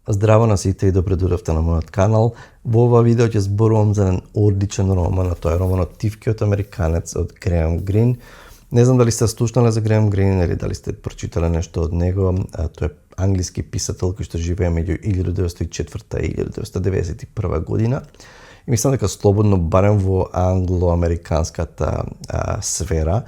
Здраво на сите и добре дојдовте на мојот канал. Во ова видео ќе зборувам за еден одличен роман, а тоа е романот Тивкиот американец од Греем Грин. Не знам дали сте слушнале за Греем Грин или дали сте прочитале нешто од него. Тој е англиски писател кој што живее меѓу 1904 и 1991 година. И мислам дека слободно, барем во англо-американската сфера,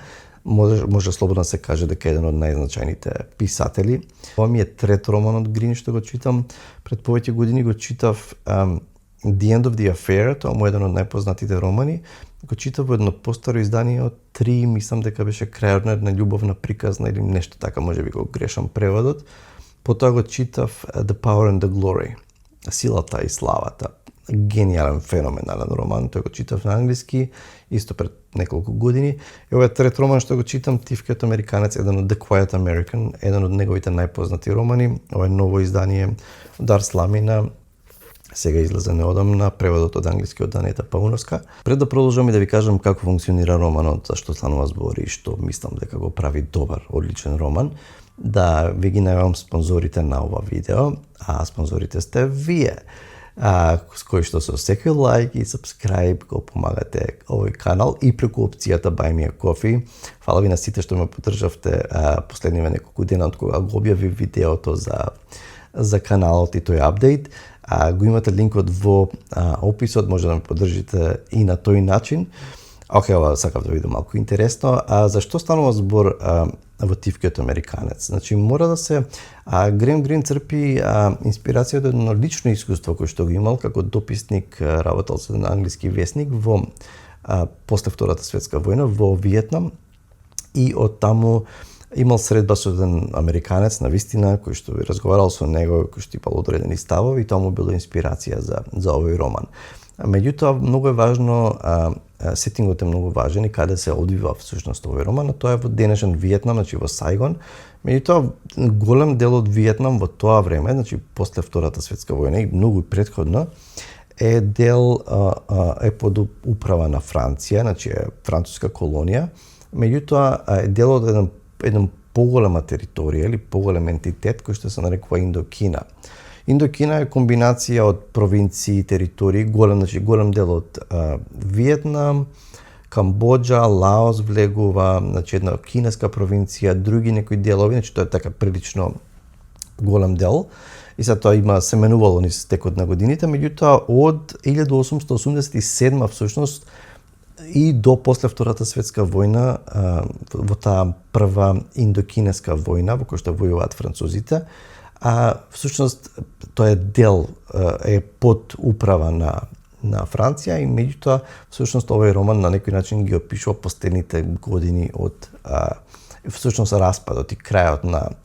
може слободно да се каже дека е еден од најзначајните писатели. Ова ми е трет роман од Грин што го читам. Пред повеќе години го читав The End of the Affair, тоа му е еден од најпознатите романи. Го читав во едно постаро издание од 3, мислам дека беше крајот на една љубовна приказна или нешто така, може би го грешам преводот. Потоа го читав The Power and the Glory, Силата и славата. Гениален, феноменален роман, тој го читав на англиски, исто пред неколку години. И ова е трет роман што го читам, Тивкиот американец, еден од The Quiet American, еден од неговите најпознати романи. Ова е ново издание од Арс Ламина, сега излезе неодамна, преводот од англиски од Данета Пауновска. Пред да продолжам и да ви кажам како функционира романот, зашто станува збор и што мислам дека го прави добар, одличен роман, да ви ги најавам спонзорите на ова видео, а спонзорите сте вие. С кои што со секој лайк и subscribe го помагате овој канал и преку опцијата Buy Me a Coffee. Фала ви на сите што ме поддржавте последниве неколку дена од кога го објави видеото за каналот и тој апдейт. Го имате линкот во описот, може да ме поддржите и на тој начин. Ова сакав да видам малку интересно. Зашто станува збор во Тивкиот американец? Значи, мора да се... Греем Грин црпи инспирација од едно лично искуство кој што го имал како дописник, работел со еден англиски весник во после Втората светска војна во Виетнам и од таму имал средба со еден американец на вистина кој што разговарал со него, кој што имал одредени ставови и тоа му било инспирација за овој роман. Меѓутоа, многу е важно, сетингот е многу важен и каде се одвива всушност овој роман, тоа е во денешен Виетнам, значи во Сайгон. Меѓутоа, голем дел од Виетнам во тоа време, значи после Втората светска војна и многу предходно, е под управа на Франција, значи е француска колонија. Меѓутоа, е дел од еден поголема територија или поголем ентитет кој што се нарекува Индокина. Индокина е комбинација од провинции, територии, голем дел од Виетнам, Камбоџа, Лаос влегува, значи една кинеска провинција, други некои делови, значи тоа е така прилично голем дел. И сега тоа се менувало низ текот на годините, меѓутоа од 1887 всушност и до после Втората светска војна, во таа прва индокинеска војна во која што војуваат французите, всушност тоа е дел, е под управа на Франција и меѓутоа всушност овој роман на некој начин ги опишува последните години од всушност распадот и крајот на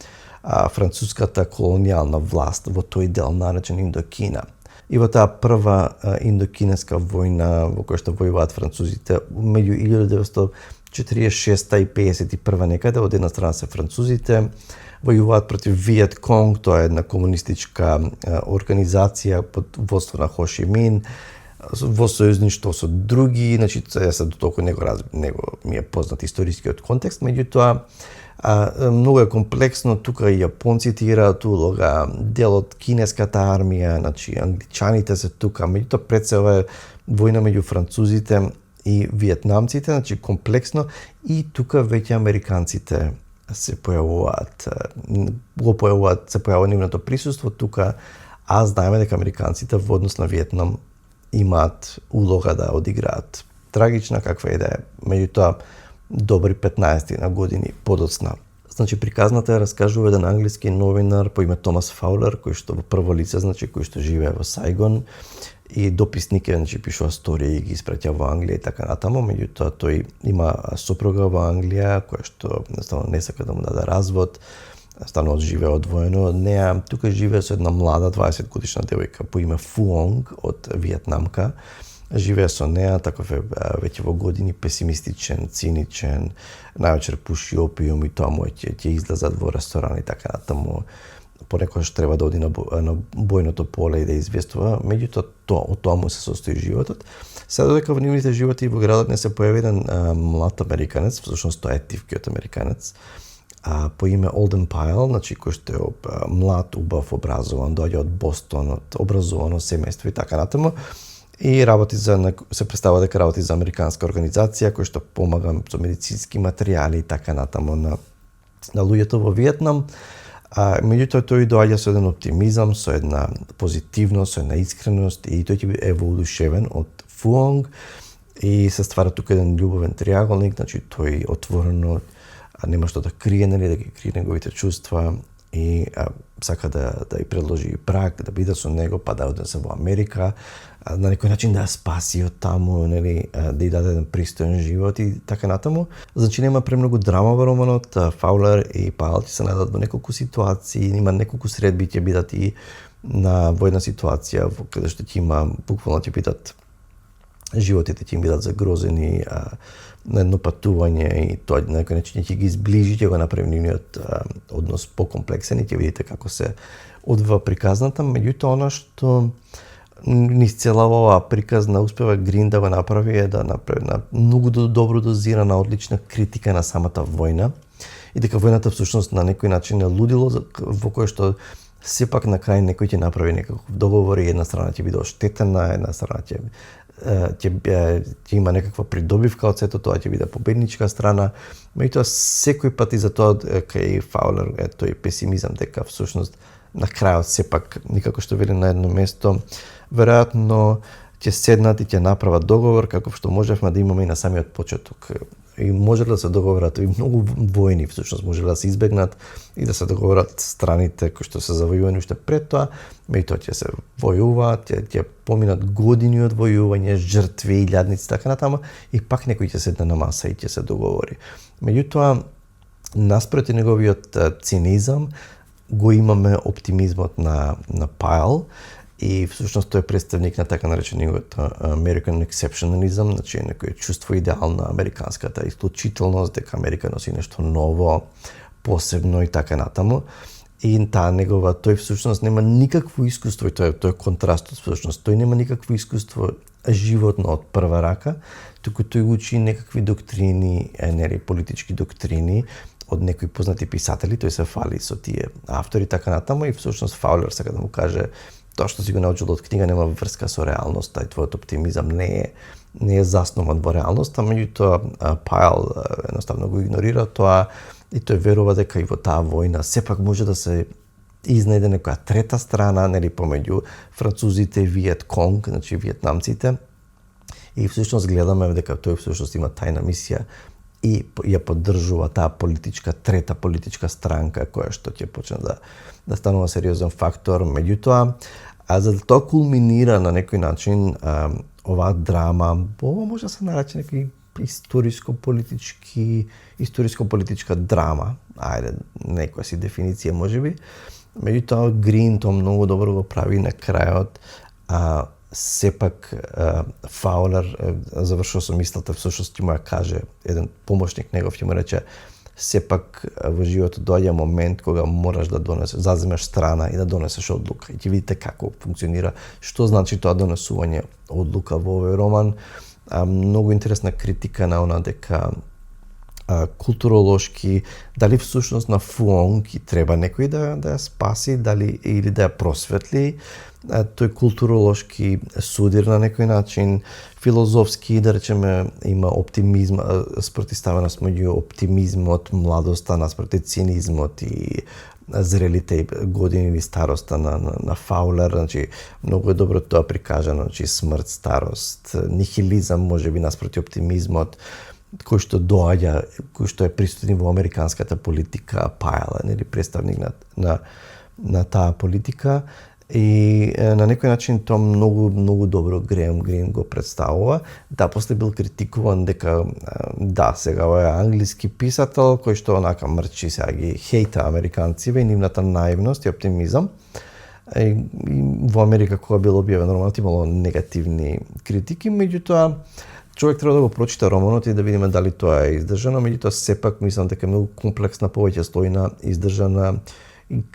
француската колонијална власт во тој дел наречен Индокина. И во таа прва индокинеска војна во која што војуваат французите меѓу 1946 и 51 некаде, од една страна се французите, војуваат против Виет Конг, тоа е една комунистичка организација под водство на Хо Ши Мин, во сојузништво со други, значи се до толку него ми е познат историскиот контекст, меѓутоа многу е комплексно, тука и јапонците играат улога, дел од кинеската армија, значи англичаните се тука, меѓутоа пред се ова е војна меѓу французите и виетнамците, значи комплексно и тука веќе американците се појавуваат, се појавува нивното присуство тука, знаеме дека американците во однос на Виетнам имаат улога да одиграат. Трагична каква и да е, меѓутоа добри 15 на години подоцна. Значи, приказната раскажува еден англиски новинар по име Томас Фаулер, кој што во прво лице, значи кој што живее во Сайгон и дописник е, значи пишува стории и ги испраќа во Англија и така натаму, меѓутоа тој има сопруга во Англија која што не сака да му даде развод, станува живее одвоено од неа. Тука живее со една млада 20 годишна девојка по име Фуонг од виетнамка. Живее со неа, таков е веќе во години, песимистичен, циничен, највечер пуши опиум и тоа му ќе излезат во ресторан и така натаму. Понекогаш треба да оди на бојното поле и да известува, меѓутоа од тоа му се состои животот. Сега додека во нивните животи во градот не се појави еден млад американец, всушност тоа е Тивкиот американец, по име Олден Пайл, значи кој што е млад, убав, образован, доаѓа од Бостон, од образовано семејство и така натаму. И работи се представува дека работи за американска организација која што помага со медицински материјали и така натаму на луѓето во Виетнам. Меѓутоа тој доаѓа со еден оптимизам, со една позитивност, со една искреност и тој ќе е воодушевен од Фуонг и се ствара тука еден љубовен триаголник, значи тој отворено нема што да крие, да ги крие неговите чувства и сака да ја предложи брак, да биде со него, па да однесе во Америка, на некој начин да ја спаси од таму, да ја даде еден пристоен живот и така натаму. Значи нема премногу драма во романот, Фаулер и Пайл ќе се најдат во неколку ситуации, има неколку средби ќе бидат и во една ситуација во каде што ќе има, буквално ќе бидат животите ќе им бидат загрозени на едно патување и тоа на некој начин ќе ги изближи, ќе го направи нивниот однос покомплексен и ќе видите како се одвива приказната. Меѓутоа, она што низ целава оваа приказна успева Грин да го направи е да направи многу добро дозирана, одлична критика на самата војна и дека војната всушност на некој начин е лудило во кое што сепак на крај некој ќе направи некаков договор и една страна ќе биде оштетена, една страна ќе има некаква придобивка од сето тоа, ќе биде победничка страна. Меѓутоа секој пат и за тоа кај Фаулер е тој песимизам дека всушност на крајот сепак никако што вели на едно место, веројатно ќе седнат и ќе направат договор како што можевме да имаме и на самиот почеток. И може да се договорат и многу војни всушност може да се избегнат и да се договорат страните кои што се завојувани уште пред тоа, меѓутоа ќе се војуваат, ќе поминат години од војување, жртви, илјадници така натаму и пак некој ќе седне на маса и ќе се договори. Меѓутоа наспроти неговиот цинизам го имаме оптимизмот на Пайл и всушност тој е представник на така наречениот American exceptionalism, значи некој чувство идеална американската исклучителност, дека Америка носи нешто ново, посебно и така натаму. И тој всушност нема никакво искуство, и тој е контрастот всушност. Тој нема никакво искуство животно од прва рака, туку тој учи некакви доктрини, политички доктрини од некои познати писатели, тој се фали со тие автори така натаму и всушност Фаулер сака да му каже тоа што си го научил од книга нема врска со реалноста и твојот оптимизам не е заснован во реалноста, меѓутоа Пайл едноставно го игнорира тоа и тој верува дека и во таа војна сепак може да се изнајде некоја трета страна, помеѓу французите и Виет Конг, значи виетнамците. И всушност гледаме дека тој всушност има тајна мисија и ја поддржува таа трета политичка странка која што ќе почне да станува сериозен фактор. Меѓутоа, за да тоа кулминира на некој начин оваа драма, ова може да се нарече некој историско-политичка драма. Ајде, некоја си дефиниција можеби. Меѓутоа, Грин тоа многу добро го прави на крајот. Сепак Фаулер завршува со мислата, всушност ќе му ја каже еден помошник негов, ќе му рече сепак во животот доаѓа момент кога мораш да заземеш страна и да донесеш одлука. И ќе видите како функционира, што значи тоа донесување одлука во овој роман. Многу интересна критика на она дека културолошки, дали всушност на Фуонг треба некој да ја спаси, дали или да ја просветли, тој културолошки судир на некој начин, филозофски, да речеме, има оптимизм, спротивставеност меѓу оптимизмот, младоста наспроти цинизмот и зрелите години или староста на Фаулер, значи многу е добро тоа прикажано, значи смрт, старост, нихилизам можеби наспроти оптимизмот, кој што доаѓа, кој што е присутен во американската политика, Пайл е представник на таа политика. И на некој начин тоа многу добро Греем Грин го представува. Да, после бил критикуван дека сега е англиски писател кој што онака мрчи, сега ги хејта американциве и нивната наивност и оптимизам. И во Америка кога бил објавен романот имало негативни критики, меѓутоа човек треба да го прочита романот и да видиме дали тоа е издржано, меѓутоа сепак мислам дека е многу комплексна, повеќе слојна, издржана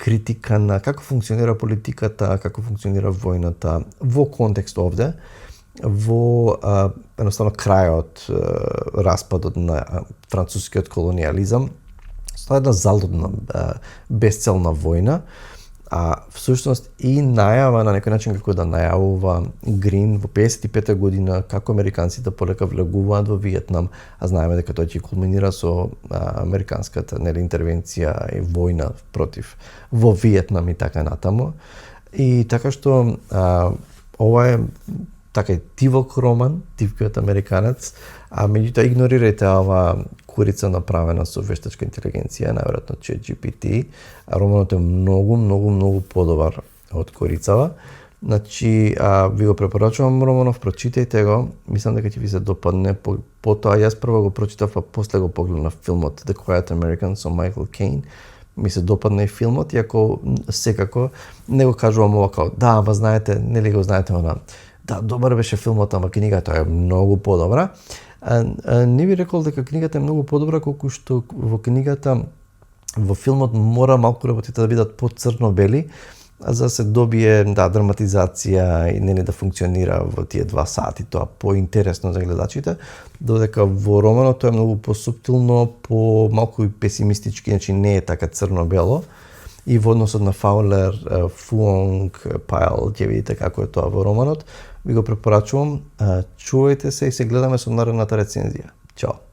критика на како функционира политиката, како функционира војната во контекст овде, во едноставно крајот, распадот на францускиот колониализам Тоа е една залудна, безцелна војна, а всушност и најава на некој начин како да најавува Грин во 55 година како американците полека влегуваат во Виетнам, а знаеме дека тоа ќе кулминира со американската интервенција и војна против во Виетнам и така натаму. И така што ова е така и тивок роман, тивкиот американец, а меѓутоа игнорирајте ова курица направена со вештачка интелигенција, најверојатно ChatGPT. Романот е многу подобар од корицава. Значи, ви го препорачувам романов, прочитајте го. Мислам дека ќе ви се допадне. Потоа јас прво го прочитав, а после го погледнав филмот The Quiet American со Майкл Кейн. Ми се допадна и филмот, иако секако не го кажувам ова као да, ама знаете, нели го знаете она. Да, добар беше филмот, ама книгата е многу подобра. Не би рекол дека книгата е многу подобра, колку што во книгата, во филмот мора малку работите да бидат по-црно-бели, за да се добие драматизација и нели да функционира во тие 2 сати, тоа поинтересно за гледачите, додека во романот тоа е многу посуптилно, по малку и песимистички, значи не е така црно-бело. И во односот на Фаулер, Фуонг, Пайл, ќе видите како е тоа во романот. Ви го препорачувам, чувајте се и се гледаме со наредната рецензија. Чао!